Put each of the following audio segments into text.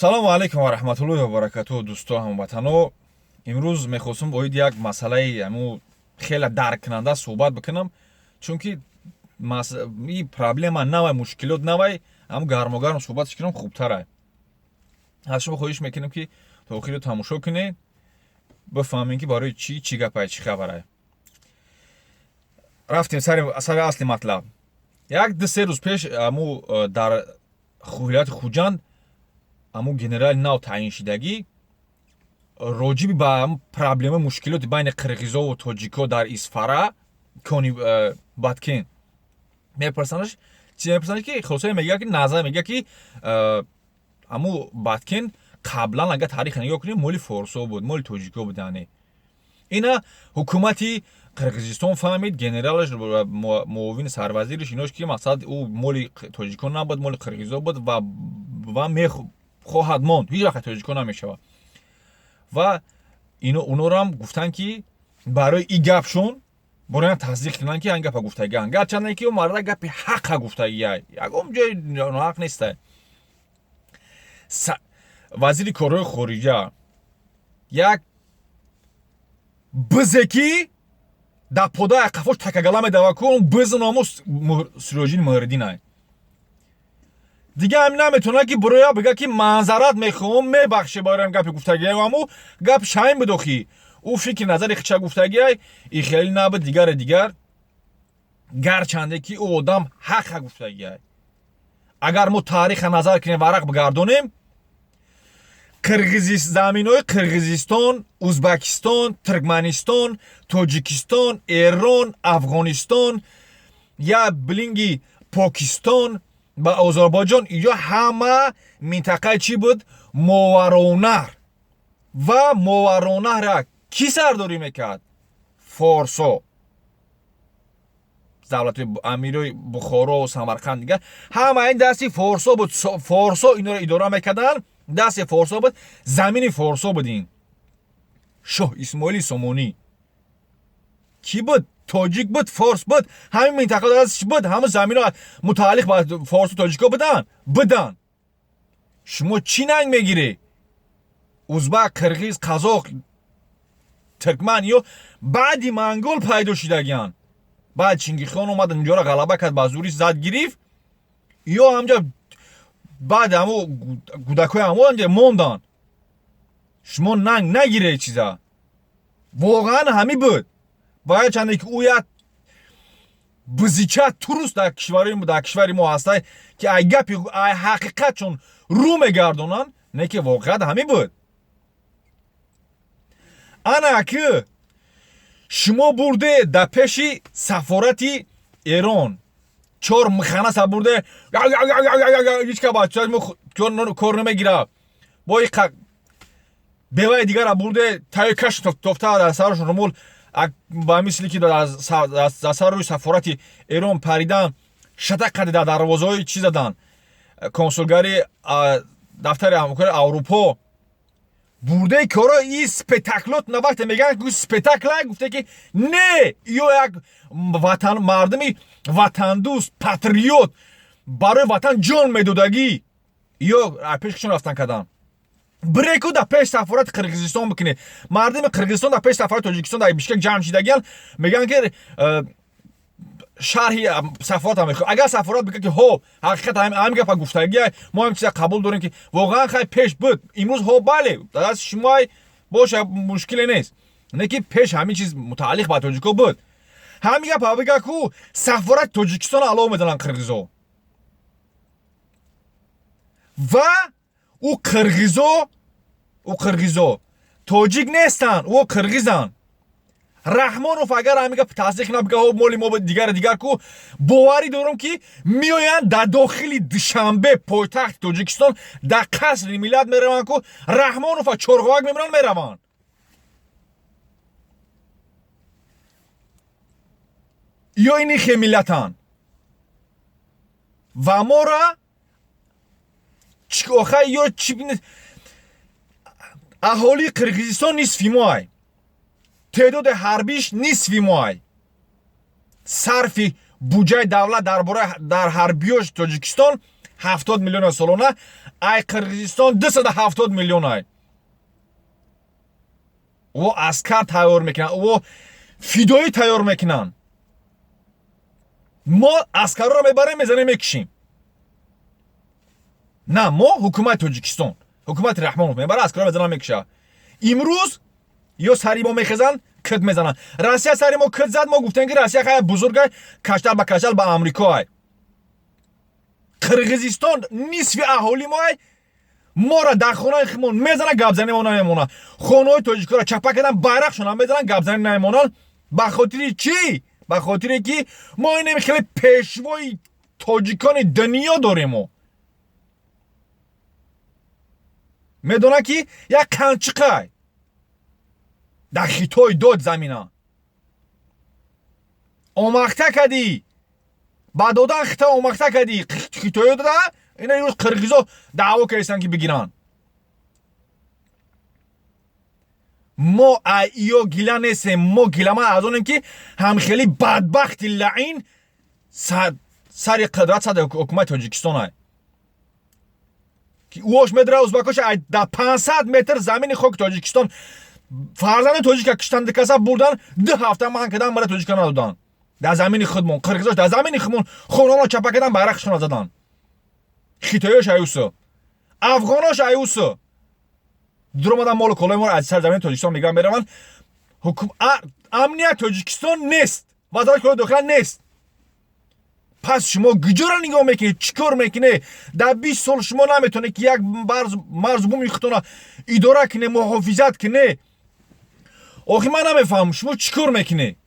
Салому алайкум ва раҳматуллоҳи ва баракатуҳ, дӯсто, ҳамватано. Имрӯз мехостум оид як масъалаи аму хеле дарккунанда суҳбат бикунам, чунки и проблема навай, мушкилот навай, аму гармогарм суҳбатш кунам хубтарай. Аз шумо хоҳиш мекунем, ки то охиро тамошо кунед, бифаҳмем, ки барои чӣ, чӣ гапай, чӣ хабарай. Рафтем сари асли матлаб. Як 2-3 рӯз пеш аму дар вилояти Хуҷанд аму генерали нав таъиншидагӣ роҷиби ба проблема, мушкилоти байни қирғизову тоҷико дар Исфара, кони Баткен мепурсанаш. Чи мепурсанаш? Ки хулоса мегӯяд, ки назар мегӯяд, ки аму Баткен қаблан, агар тариха нигоҳ кунем, моли форсо буд, моли тоҷико буд. Яъне ина ҳукумати Қирғизистон фаҳмид, генералаш, муовини сарвазириш, инош, ки мақсад ӯ моли тоҷикон набуд, моли қирғизо буд ва мехоҳад монд, ҳеҷ вақт тоҷикон намешавад. Ва ино унорам гуфтанд, ки барои и гапшон бораям тасдиқ кунанд, ки ин гапа гуфтагианд, гарчанде ки ӯ марда гапи ҳақа гуфтагия, ягон ҷои ноҳақ неста. Вазири корҳои хориҷа як бизе, ки дар подаи қафош такагала медава, ку он биз номус Сироҷини Муҳриддинай. Дига ҳам наметавонад, ки бироя бига, ки маъзарат мехоҳам, мебахше бароям гапи гуфтагиам. Аму гап шаин бидохӣ, ӯ фикри назари хича гуфтагиай, и хеле набуд, дигаре дигар. Гарчанде ки ӯ одам ҳақа гуфтагиай. Агар мо таъриха назар кунем, варақ бигардонем, заминои Қирғизистон, Узбакистон, Туркманистон, Тоҷикистон, Эрон, Афғонистон, я блинги Покистон ба Озарбойҷон, инҷо ҳама минтақаи чӣ буд? Мовароуннаҳр. Ва Мовароуннаҳра кӣ сардорӣ мекард? Форсо, давлати амирои Бухоро, Самарқанд, дигар ҳама ин дасти форсо буд. Форсо инро идора мекарданд, дасти форсо буд, замини форсо буд. Ин Шоҳ Исмоили Сомонӣ кӣ буд? Тоҷик буд, форс буд. Ҳамин минтақа дастш буд, ҳама замино мутааллиқ ба форсу тоҷико буданд. Шумо чӣ нанг мегирӣ? Узбак, қирғиз, қазоқ, туркман ё баъди мангол пайдо шудагиянд. Баъд Чингизхон омад, инҷоро ғалаба кард, ба зӯри зад гирифт. Ё ҳамҷа баъд ҳамо кӯдакҳои ҳамо анҷа монданд. Шумо нанг нагире, чиза воқеан ҳамӣ буд. Бояд чанде ки ӯ як бизича турус дар кишвари мо ҳастай, ки ай гапи, ай ҳақиқат чун рӯ мегардонанд, не ки воқеат ҳамӣ буд. Ана ки шумо бурде дар пеши сафорати Эрон чор мханаса бурде, ҳичка бачамо кор намегирад. Бо беваи дигара бурде, таи каш тофта дар сарашон румол, ба мисли ки дар сар рӯи сафорати Эрон паридан, шатақ қади дар дарвозаҳои чӣ задан, консулгари, дафтари ҳамкори Аврупо бурдаи коро. И спектаклот на вақте мегӯянд, ки спектакла, гуфте, ки не, ё як ватан, мардуми ватандӯст, патриот, барои ватан ҷон медодагӣ, ё пешшон рафтан карданд. Бреку дар пеш сафорати Қирғизистон бикунед. Мардуми Қирғизистон дар пеш сафорати Тоҷикистон дар Бишкек ҷамъ шидагиянд, мегӯянд, ки шарҳи сафорат мехоҳ. Агар сафорат бигӯяд, ки ҳо, ҳақиқат ҳамин гапа гуфтагия, мо ҳам чиза қабул дорем, ки воқеан хай пеш буд, имрӯз ҳо, бале, дасти шумоай боша, мушкиле нест, не ки пеш ҳамин чиз мутааллиқ ба тоҷико буд. Ҳамин гапа бигӯяд, ку сафорати Тоҷикистон алов мезананд қирғизо. Ва ӯ қирғизо тоҷик нестанд, ӯ қирғизанд. Раҳмонов агар ҳамин гап тасдиқ кунад, бигӯяд, моли мо, дигари дигар, ку боварӣ дорам, ки меоянд дар дохили Душанбе, пойтахти Тоҷикистон, дар Қасри Миллат мераванд, ку Раҳмонова чорғовак мемонанд, мераванд. Ё ини хе миллатанд ва мора охай ё чи? Аҳолии Қирғизистон нисфи моай, теъдоди ҳарбиш нисфи моай, сарфи буҷаи давлат дар бораи дар ҳарбиёш Тоҷикистон 70 миллиона солона, ай Қирғизистон 270 миллионай. Ӯ аскар тайёр мекунанд, ӯ фидоӣ тайёр мекунанд. Мо аскарро мебарем, мезанем, мекушем. На мо, ҳукумати Тоҷикистон, ҳукумати Раҳмонов мебара, аскарро мезанам, мекуша. Имрӯз ё сари мо мехезанд, кит мезананд. Россия сари мо кит зад, мо гуфтем, ки Россия хая бузургай, каштал ба каштал ба Амрикоай. Қирғизистон нисфи аҳоли моай, моро дар хонаи худмон мезана, гапзанӣ мо намемонад. Хонаҳои тоҷикоро чапа кардан, байрақшона мезананд, гапзанӣ намемонанд. Ба хотири чӣ? Ба хотире ки мо инем хеле пешвои тоҷикони дунё дорем. Мо медонад, ки як қанчиқай дар Хитой дод замина омахта кардӣ, ба додан хита омахта кардӣ, хитоё дода. Ина имрӯз қирғизо даъво кардистанд, ки бигиранд. Мо ё гила нестем, мо гилама аз онем, ки ҳамхели бадбахти лаин сари қудрат, сари ҳукумати Тоҷикистон ай, ки ӯош медра узбакош дар 500 метр замини хоки Тоҷикистон фарзанди тоҷика киштанди, каса бурдан, 2 ҳафта ман кардан, мара тоҷика надоданд. Дар замини худмон қирғизош, дар замини худмон хонаро чапа кардан, байрақшона задан. Хитоёш аюсу, афғонош аюсу дуромадан, молу колои моро аз сар замини Тоҷикистон мегиранд, мераванд. Амният Тоҷикистон нест, вазорати корҳои дохила нест. Пас шумо куҷоро нигоҳ мекунед? Чӣ кор мекунед? Дар 20 сол шумо наметавонед, ки як марзу буми худтона идора кунед, муҳофизат кунед. Охи ман намефаҳмам, шумо чӣ кор мекунед?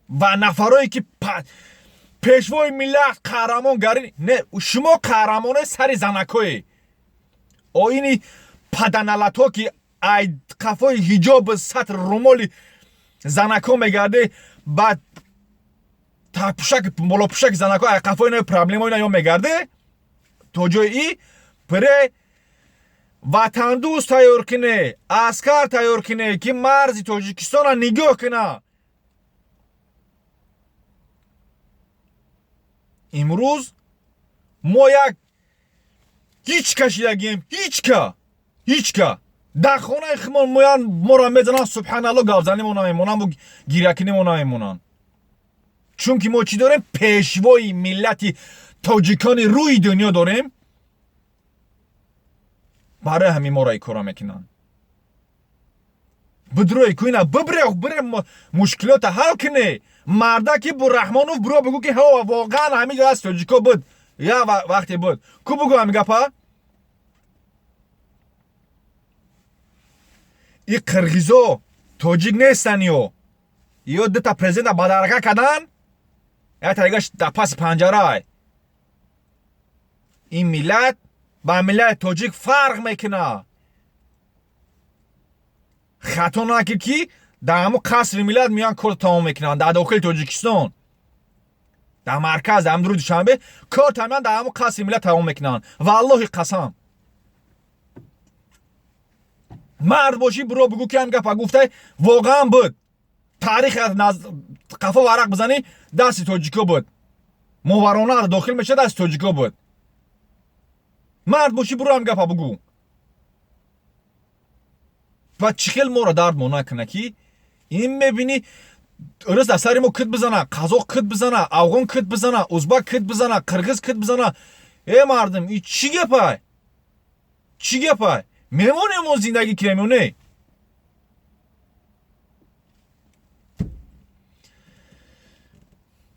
Ва нафарое ки пешвои миллат, қаҳрамон гарин, не, шумо қаҳрамоне сари занакое, оини паданалато, ки ай қафои ҳиҷоби сатр румоли занако мегарде, ба пӯшак, болопӯшаки занако, ай қафои ино проблема ина ё мегарде. То ҷои и пире ватандӯст тайёр кине, аскар тайёр кине, ки марзи Тоҷикистона нигоҳ кина. Имрӯз мо як ҳеҷ кашидагием, ҳеҷка, ҳеҷка дар хонаи худмон моян, моро мезананд, субҳаналло, гапзанимо намемонанд, гирякинимо намемонанд, чунки мо чӣ дорем? Пешвои миллати тоҷикони рӯи дунё дорем. Барои ҳамин моро ин кора мекунанд. Бидрои куина, бибре, бире, мушкилота ҳал куне. Мардаки Бураҳмонов, биро бигӯ, ки ҳо, воқеан ҳамин ҷо аз тоҷико буд, я вақте буд ку, бугӯ ҳамин гапа. И қирғизо тоҷик нестан, ё дута президента бадарака кардан, як таригаш дар паси панҷарай. Ин миллат ба миллати тоҷик фарқ мекунад. Хато накӣ, ки дар ҳамун қасри миллат меоянд, кор тамом мекунанд. Дар дохили Тоҷикистон, дар марказ, дар ҳамн рӯи Душанбе кор тамиан, дар ҳамун қасри миллат тамом мекунанд. Валлоҳи қасам, мард бошӣ, биро бигӯ, ки ҳам гапа гуфтай воқеан буд. Таърих қафо варақ бизанӣ, дасти тоҷико буд. Моваронаҳр дохил мешавад, дасти тоҷико буд. Мард бошӣ, биро ҳам гапа бугӯ. Ва чӣ хел моро дардмо накуна, ки ин мебинӣ, рӯз дар сари мо кит бизана, қазоқ кит бизана, афғон кит бизана, узбак кит бизана, қирғиз кит бизана. Э, мардум, и чӣ гапай? Чӣ гапай? Мемонем мо зиндагӣ кунем ё не?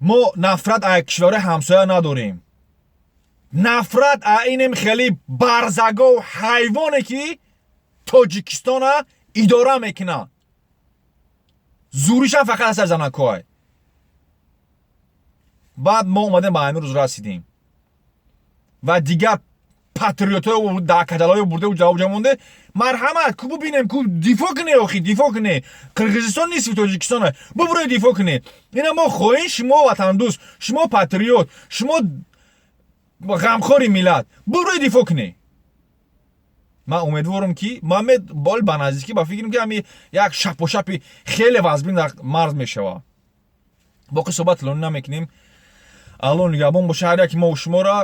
Мо нафрат аз кишварҳои ҳамсоя надорем, нафрат аз инем хеле барзагову ҳайвоне, ки Тоҷикистона идора мекунад. Зуришам фақат аз сари занакҳой. Баъд мо омадем, ба ҳамин рӯз расидем ва дигар патриотҳои дар кадалҳои бурда ҷавоб монде. Марҳамат, ку бубинем, ку дифоъ куне, охи дифоъ куне. Қирғизистон нисфи Тоҷикистона, бубурои дифоъ куне. Ина мо хоҳем, шумо ватандӯст, шумо патриот, шумо ғамхори миллат, бубурои дифоъ куне. Ман умедворам, ки ман бол ба наздикӣ, ба фикрам, ки ҳами як шапошапи хеле вазбин дар марз мешавад. Боқӣ суҳбат тӯлонӣ намекунем. Алло нигаҳбон боша ҳар яки мо шуморо.